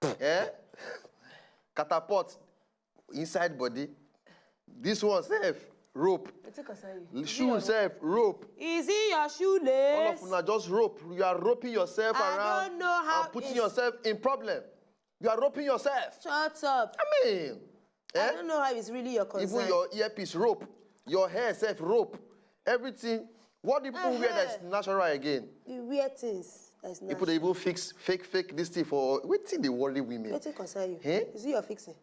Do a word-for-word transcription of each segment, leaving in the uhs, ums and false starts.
Eh? Catapult inside body. This one sef, rope. Wetin concern you? Shoe sef, rope. Is it your shoelace? All of una just rope. You are roping yourself I around don't know how and putting it's- yourself in problem. You are roping yourself. Shut up. I mean, I eh? Don't know how it's really your concern. Even your earpiece rope, your hair sef rope, everything. What do people wear that's natural again? The weird things. That's not. People dey even fix fake fake this thing for wetin dey worry women. Wetin concern you? Eh? Is it your fixing?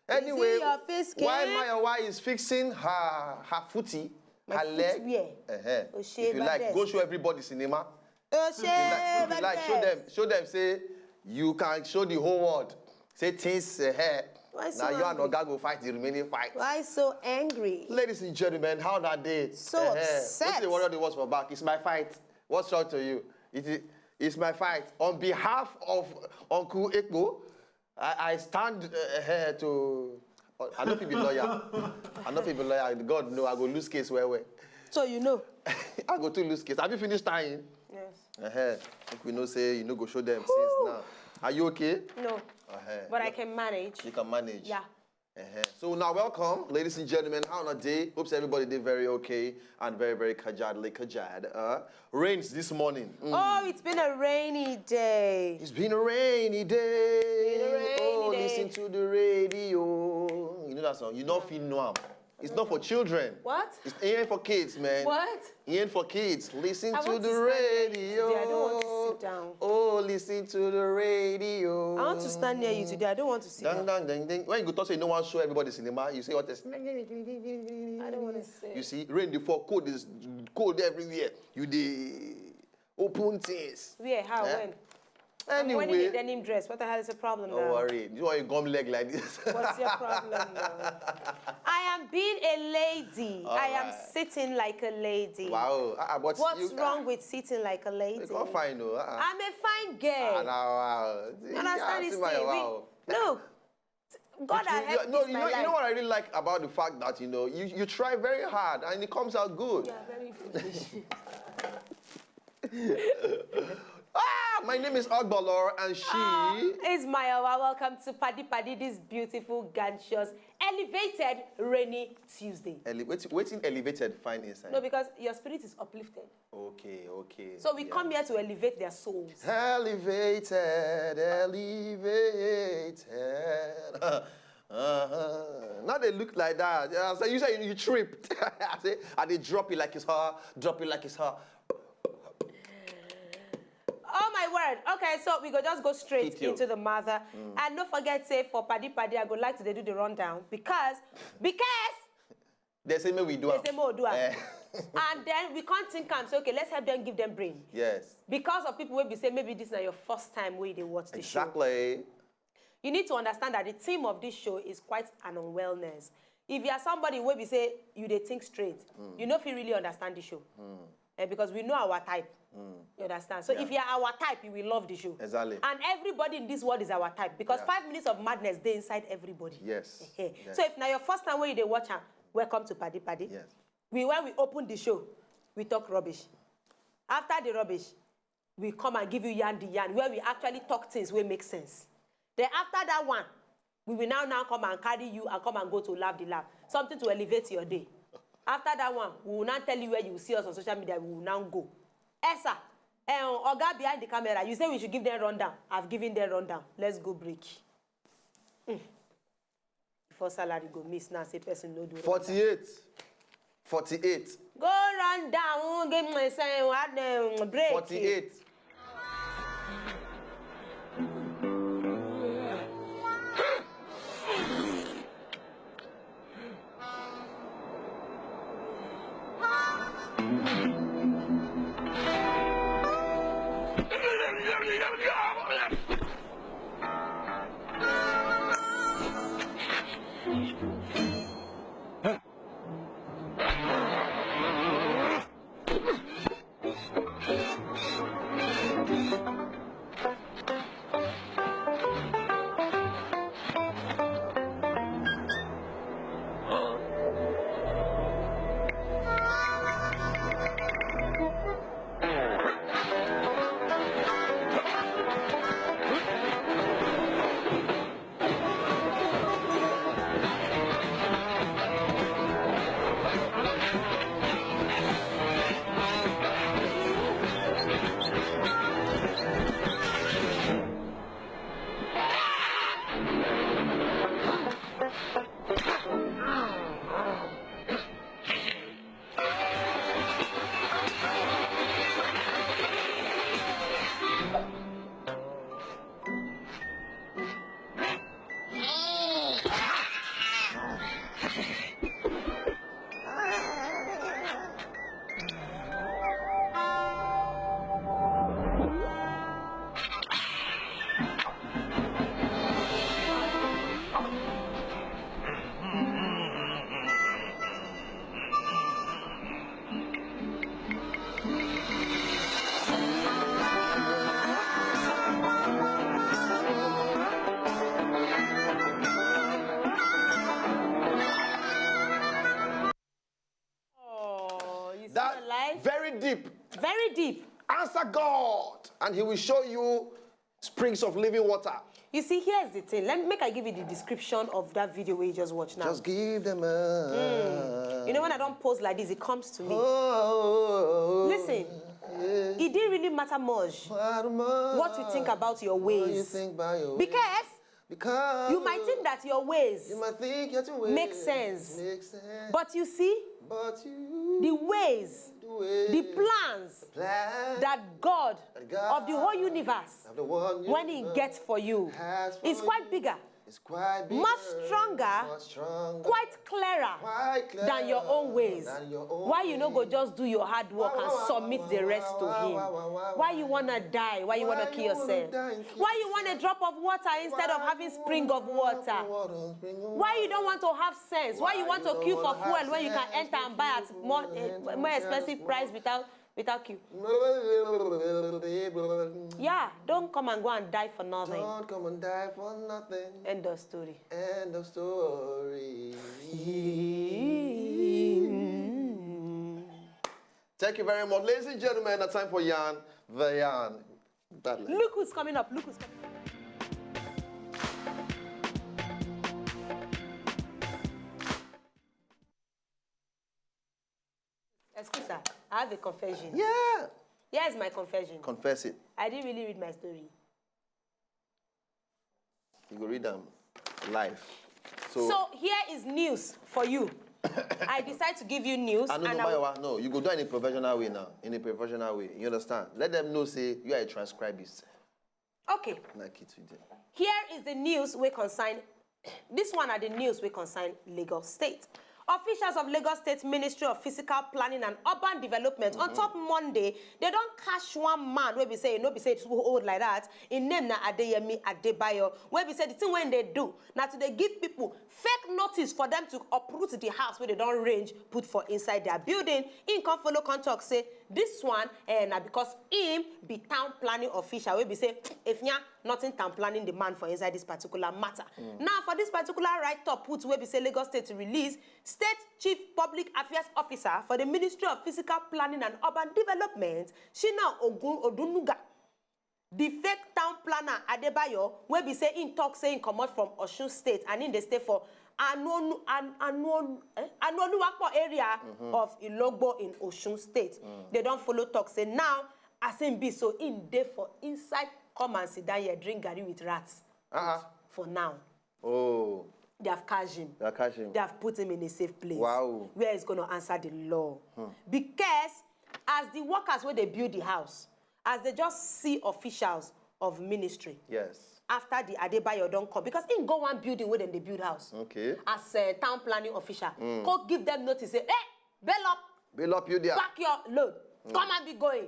Anyway, your face why skin? Mayowa is fixing her her footy, My her leg. Footwear. Uh-huh. Oshe If you like, Bades. Go show everybody cinema. Oshe If you like, show Bades. Them, show them. Say you can show the whole world. Say things. Uh, Why Now so you and angry? Oga go fight the remaining fight. Why so angry? Ladies and gentlemen, how that day? So Eh, eh. upset. Wetin dey worry all the words for back? It's my fight. What's wrong to you? It is. It's my fight on behalf of Uncle Ekpo. I, I stand uh, here to. I no fit be lawyer. I no fit be lawyer. God know I go lose case well well. So you know. I go to lose case. Have you finished tying? Yes. Uh-huh. Make we know say you no go show them since now. Are you okay? No. Uh-huh. But I can manage. You can manage. Yeah. Uh-huh. So now, welcome, ladies and gentlemen. How on a day? Hopes everybody did very okay and very, very kajadly kajad. Uh, rains this morning. Mm. Oh, it's been a rainy day. It's been a rainy day. Been a rainy Oh, day. Listen to the radio. You know that song? You don't feel no am. It's not for children. What? It's ain't for kids, man. What? Ain't for kids. Listen I to want the to stand here radio. today. I don't want to sit down. Oh, listen to the radio. I want to stand near you today. I don't want to sit Dang, down. dang, dang, dang. When you go talk say you no wan show everybody cinema, you say what is. I don't want to sit. You see, rain dey fall, cold is cold everywhere. You dey open things. Where? How? Eh? When? Anyway, I'm wearing a denim dress. What the hell is the problem don't now? Worry. You want a gum leg like this? What's your problem now? I am being a lady. I am Alright. Sitting like a lady. Wow. Ah, ah, but What's you, wrong with sitting like a lady? You can't find no. Uh-uh. I'm a fine girl. Ah, nah, wow. You understand Yeah, this see my thing? We- wow. Look, God, I You- help you- no, this you my know, life. You know what I really like about the fact that you know you, you try very hard and it comes out good. You are very foolish. Ah, my name is Ogbolor and she. Ah, it's Mayowa. Welcome to Paddy Paddy this beautiful, gorgeous, elevated, rainy Tuesday. Ele- wait, waiting elevated fine inside. No, because your spirit is uplifted. Okay, okay. So we yeah. Come here to elevate their souls. Elevated, elevated. Uh-huh. Now they look like that. Yeah, so you say you tripped. I say, and they drop it like it's her, drop it like it's her. Oh my word. Okay, so we go just go straight Fit you. Into the matter. And don't forget, say for Paddy Paddy, I go like to dey do the rundown because because They say me we do. they am. Say more do am. Eh. And then we can't think am say okay, let's help them give them brain. Yes. Because of people will be say maybe this is not your first time where they watch the show. Exactly. You need to understand that the theme of this show is quite an unwellness. If you are somebody where we say you they think straight, you know if you really understand the show. Eh, because we know our type. You understand? So if you are our type, you will love the show. Exactly. And everybody in this world is our type because Yeah. Five Minutes of Madness they inside everybody. Yes. Eh. Yes. So if now your first time where you dey watch am, welcome to Paddy Paddy. Yes. We when we open the show, we talk rubbish. After the rubbish, we come and give you yarn the yarn where we actually talk things wey make sense. Then after that one, we will now now come and carry you and come and go to laugh the laugh. Something to elevate your day. After that one, we will now tell you where you will see us on social media. We will now go. Esa, eh, oga behind the camera, you say we should give them rundown. I've given them rundown. Let's go break. Mm. Before salary go miss now, say person no do rundown. Forty-eight. Forty-eight. Go run down, give me say what name break. Forty-eight. Very deep. Answer God, and He will show you springs of living water. You see, here's the thing. Let me make I give you the description of that video we just watched now. Just give them a. You know, when I don't pose like this, it comes to me. Oh, Listen, it didn't really matter much what you think about your What you ways. think about your Because because you might think that your ways you might think your ways make sense. Make sense. But you see, But you the ways, the way the plans plan that God God of the whole universe, of the one you when He know gets for you, has for is quite you bigger, is quite bigger, much stronger, much stronger, quite clearer quite clearer than your own ways. Than your own Why you no go ways. Just do your hard work and submit the rest to Him? Why you wanna die? Why you wanna kill yourself? Why you want a drop of water instead of having spring of water? Why you don't want to have sense? Why you want to queue for fuel when you can enter and buy at more, eh, more expensive price without without queue? Yeah, don't come and go and die for nothing. Don't come and die for nothing. End of story. End of story. Thank you very much, ladies and gentlemen. It's time for Yarn the Yarn. That line. Look who's coming up. Look who's coming up. Excuse, sir. I have a confession. Yeah. Here is my confession. Confess it. I didn't really read my story. You go read them live. So, So here is news for you. I decide to give you news I know, and no, I will- Mayowa, no, you go do it in a professional way now. In a professional way. You understand? Let them know, say, you are a transcribist. Okay, Like it today. here is the news we concern. This one are the news we concern Lagos State. Officials of Lagos State Ministry of Physical Planning and Urban Development on top Monday, they don't catch one man wey be say, no be say too old like that. In name na Adeyemi Adebayo. Wey be say the thing when they do, now to they give people fake notice for them to uproot the house where they don't range put for inside their building. In come follow come talk say this one, eh, na because him be town planning official. Wey be say if ya nothing town planning the man for inside this particular matter. Now for this particular write-up put wey be say Lagos State release, State Chief Public Affairs Officer for the Ministry of Physical Planning and Urban Development, Shina Ogun Odunuga, the fake town planner Adebayo, wey be say him talk say him comot from Osun State and him dey stay for Anuonu, An, Anuonu, eh? Anuoluwapo area of Ilogbo in Osun State. They don't follow talk say now as him be so him dey for inside come and sit down here drink garri with rats. Uh-uh. For now, Oh, they have catch him. they are catching. They have put him in a safe place. Wow. Where he's going to answer the law. Because as the workers where they build the house, as they just see officials of ministry, Yes. after the Adebayo don't come, because in go one building where then they build house. Okay. As a town planning official, go give them notice, say, hey, bail up, Bail up you there. Pack your load, come and be going.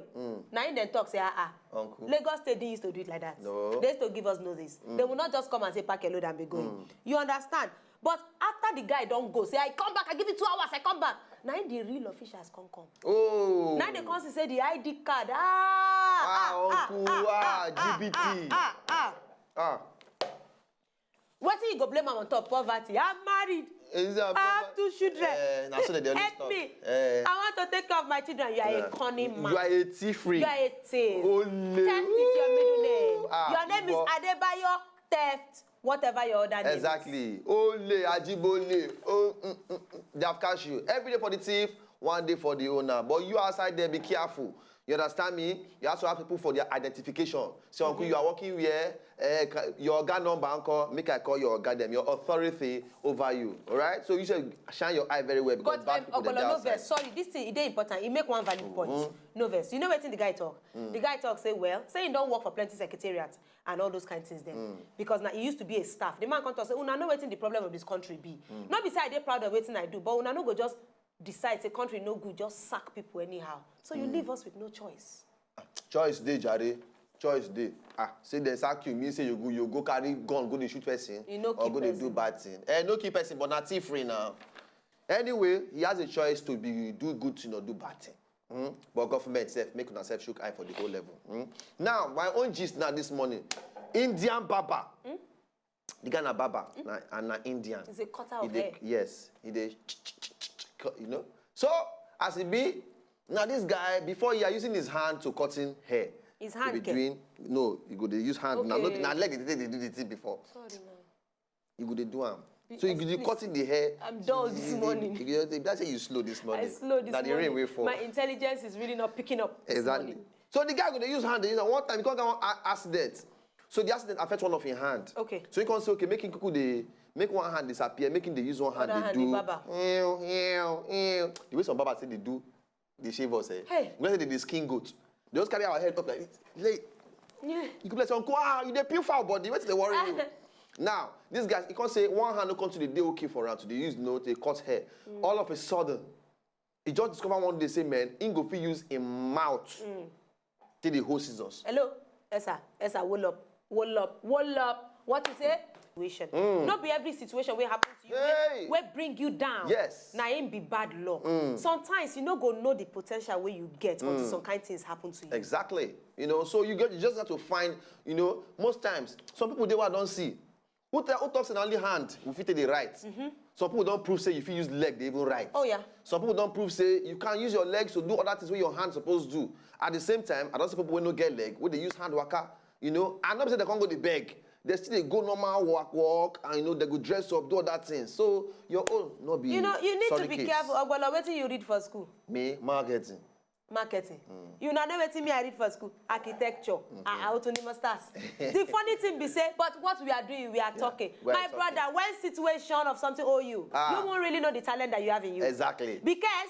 Now in them talk, say, ah, ah. Uncle. Lagos State didn't used to do it like that. No. They used to give us notice. They will not just come and say, pack your load and be going. You understand? But after the guy don't go, say, I come back, I give you two hours, I come back. Now in the real officials come come. Oh. Now they come say the I D card. Ah, Ah, ah, uncle, ah, G B T. Ah, ah. Ah. Wetin you go blame am on top poverty? I'm married. Is that I have two children. Eh, na so they dey always Help talk. me. Eh. I want to take care of my children. You are Yeah. a cunning man. You are a thief. You are a thief. Ole. Theft is your middle name. Ah, Your name is Igbo. Adebayo Theft, whatever your other name is. Exactly. Ole, Ajibole. Oh, mm, mm, mm. They have catch you. Every day for the thief, one day for the owner. But you outside there, be careful. You understand me? You have to have people for their identification. So, uncle, you are working where? Eh, ca- your oga number, uncle. Make I call your oga them. Your authority over you. All right. So you should shine your eye very well because But bad um, people dey dey Ogolo, no outside. Vex. Sorry, this thing e dey important. E make one valid point. No Vex. You know wetin the guy talk? The guy talk say, well, say he don work for plenty secretariat and all those kind things then. Because now he used to be a staff. The man come talk say, una know wetin the problem of this country be. No be say I dey proud of wetin I do, but una no go just decide say country no good, just sack people anyhow. So you leave us with no choice. Choice dey, jare. Choice dey. Ah, say they sack you, mean say you go, you go carry gun, go dey shoot person, You no or kill go dey do person. Bad thing. Eh, no kill person, but na thief free now. Anyway, he has a choice to be do good thing or do bad thing. Hmm? But government sef, make una sef shook eye for the whole level. Hmm? Now, my own gist now this morning, Indian barber. The guy na barber na, and na Indian. He's a cutter He of dey, hair. yes, he dey, you know. So as e be, Now this guy, before, he are using his hand to cutting hair. His To hand be care. Doing, no, you go dey use hand. Now, not, Okay. now leg dey take dey do the thing before. Sorry now. You go dey do am. Please So you go dey excuse. Cutting the hair. I'm dull this You- you- morning. You, you, you, that's say you slow this morning. I slow this Now the morning. Rain will fall. My intelligence is really not picking up this Exactly. Morning. So the guy go dey use hand. Dey use am. One time he come get one a- accident. So the accident affect one of him hand. Okay. So he come say, okay, make him kuku dey make one hand disappear, make him dey use one hand Other dey hand do. dey barber. Ew, ew, ew. The way some barber say they do, they shave us. Eh? Hey. We say they dey skin goat. They just carry our head up like this. Like, Yeah. you go be like, uncle, ah, you dey peel fowl body. Wetin dey worry you? Now, this guy, he come say one hand no come to the day okay for am to dey use no dey cut hair. All of a sudden, he just discover one day say, man, he go fit use him mouth take dey hold scissors. Hello, Esa, Esa, wall up, wall up, wall up. What you say? Situation. No be every situation wey happen to you Hey! wey, wey bring you down. Yes. Na im be bad luck. Sometimes you no go know the potential wey you get until some kind things happen to you. Exactly. You know, so you get you just have to find, you know, most times, some people dey wey I don see. Who, tell, who talks in only hand, we fit take the right. Some people don't prove say you fit use leg, they even right. Oh, yeah. Some people don't prove say you can use your legs to do other things where your hand supposed to do. At the same time, I don't see people wey no get leg, where they use hand waka, you know, and not say they can't go the beg. They still dey go normal walk, walk, and you know, they go dress up, do other things. So your own no be You know, you need to sorry be case. Careful. Ogbolo, wetin you read for school? Me, marketing. Marketing. You know, know wetin me I read for school? Architecture. Ah, ah, o tun ni masters. The funny thing be say, but what we are doing, we are talking. We are My talking. Brother, when situation of something owe you, Ah. You won't really know the talent that you have in you. Exactly. Because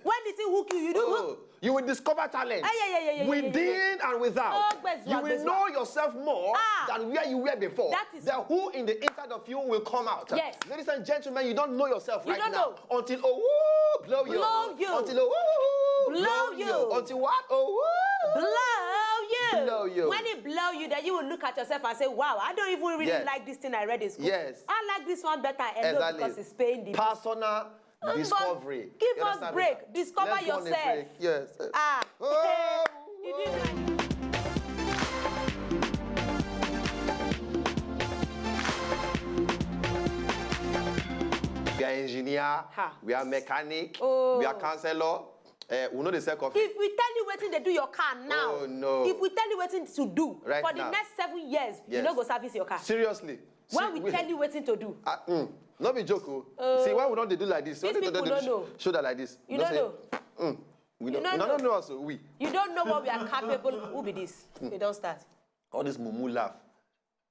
when the thing hook you, you do. Oh, you will discover talent Ah, yeah, yeah, yeah, yeah, yeah, yeah, within and without. Oh, gbezua, You will gbezua. Know yourself more Ah. Than where you were before. That is The who in the inside of you will come out. Yes. Ladies and gentlemen, you don't know yourself You right don't now know. Until oh, woo, blow you. Blow you. Until oh, woo, Blow you. Until what? Oh, woo. Blow you. Blow you. When it blow you, then you will look at yourself and say, wow, I don't even really Yes. Like this thing I read in school. Yes. I like this one better alone Exactly. Because it's paying the Personal But discovery. give You us understand break. me? Discover Let's go on a yourself. Break. Yes. Ah. Oh. You did right. We are engineer, Ha. We are mechanic, Oh. We are counselor. Uh, we know the sell coffee. If we tell you wetin dey do your car now, Oh, no. If we tell you wetin to do Right for the now. Next seven years, you Yes. No go service your car. Seriously. When See, we, tell you wetin to do, Ah, mm, no be joke o. Uh, See, why we don't dey do like this? When these they people do don't sh- know. Shoulder like this. You No don't say, know. Mm, we You don't, don't no, know. No, no, also we. You don't know what we are capable. Who be this? They don't start. All this mumu laugh.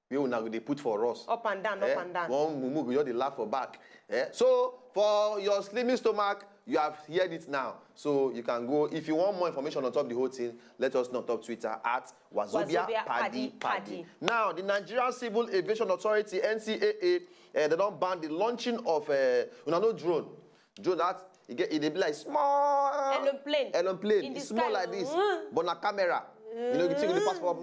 We una go dey put for us. Up and down, Eh? Up and down. One mumu go just dey laugh for back. Eh? So for your slimming stomach, you have heard it now. So you can go if you want more information on top the whole thing. Let us know on top Twitter at Wazobia, Wazobia Paddy Paddy Paddy. Now the Nigerian Civil Aviation Authority (N C A A) eh, they don't ban the launching of uh, una know drone. Drone that e get e dey be like small Aeroplane. Aeroplane. In the It's small sky. Like this, Mm. But na camera. You know, the thing go dey pass for.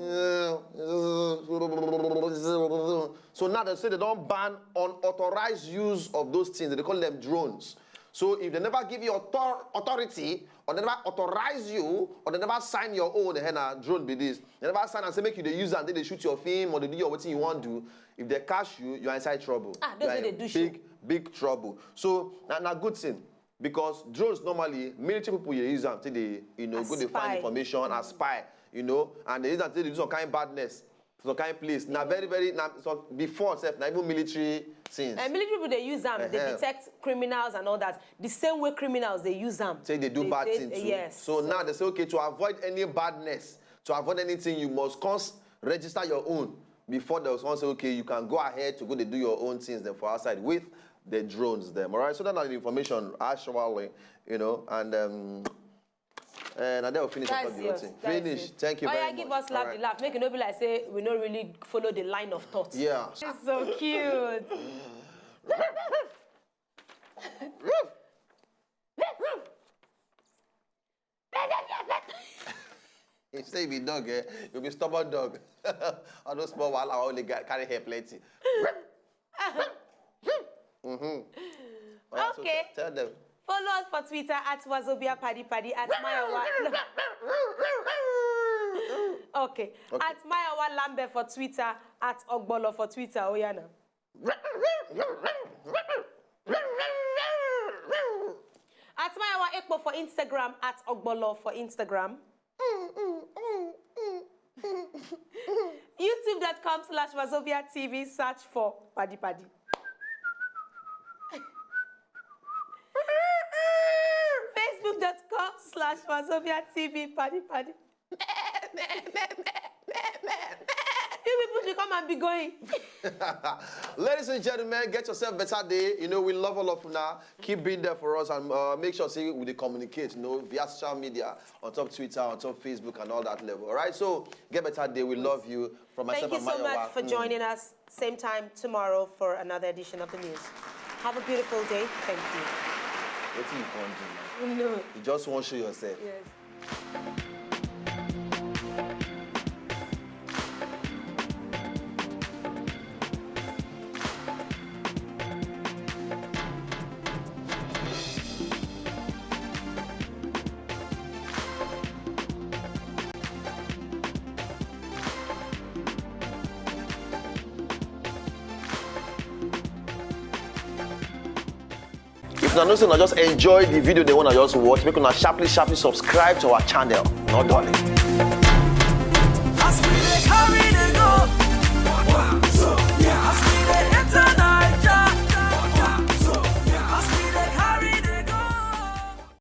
So now they say they don't ban unauthorized use of those things. They call them drones. So if they never give you author, authority or they never authorize you or they never sign your own, eh, na drone be this. They never sign and say make you dey use and then they shoot your film or they do your wetin you want do. If they catch you, you are inside trouble. Ah, those You are wey in dey do show. Big, big trouble. So na na good thing because drones normally military people dey use am take dey you know As go dey spy. Find information as spy, you know, and they use am take dey do some kind badness, some kind place. Na very very na some before sef na even military things. Uh, military people dey use am, they Uh-huh. Detect criminals and all that. The same way criminals dey use am. Say they do They- bad they- thing too. Yes. So now they say okay to avoid any badness, to avoid anything, you must cons register your own before they will say okay you can go ahead to go dey do your own things then for outside with the drones them. All right. So that na the information actually, you know, and um, and I will finish That's up the whole yours. Thing. That's Finish. It. Thank you Oh, very yeah, much. Give us laugh All the right. Laugh. Make it no be like say we no really follow the line of thought. Yeah. It's so cute. If say you be dog, eh, you be stubborn dog. All those small wahala wey only get- carry hair plenty. Mm-hmm. All right, so Okay. t- tell them. Follow us for Twitter at Wazobia Paddy Paddy at Mayowa. Okay. Okay. At Mayowa Lambert for Twitter, at Ogbolo for Twitter. Oh, yeah, now. At Mayowa Ekpo for Instagram, at Ogbolo for Instagram. YouTube dot com slash Wazobia T V, search for Paddy Paddy. Facebook dot com slash Wazobia T V, Paddy Paddy. You people should come and be going. Ladies and gentlemen, get yourself better day. You know, we love all of you now. Keep being there for us and uh, make sure say we dey communicate, you know, via social media, on top Twitter, on top Facebook, and all that level. All right, so get better day. We love you. From myself Thank you and so Mayowa. much for Mm. Joining us. Same time tomorrow for another edition of the news. Have a beautiful day. Thank you. Wetin you come do now? No. You just wan show yourself. Yes. If una know say una just enjoy the video, they wanna just watch, make una sharply, sharply subscribe to our channel. No darling.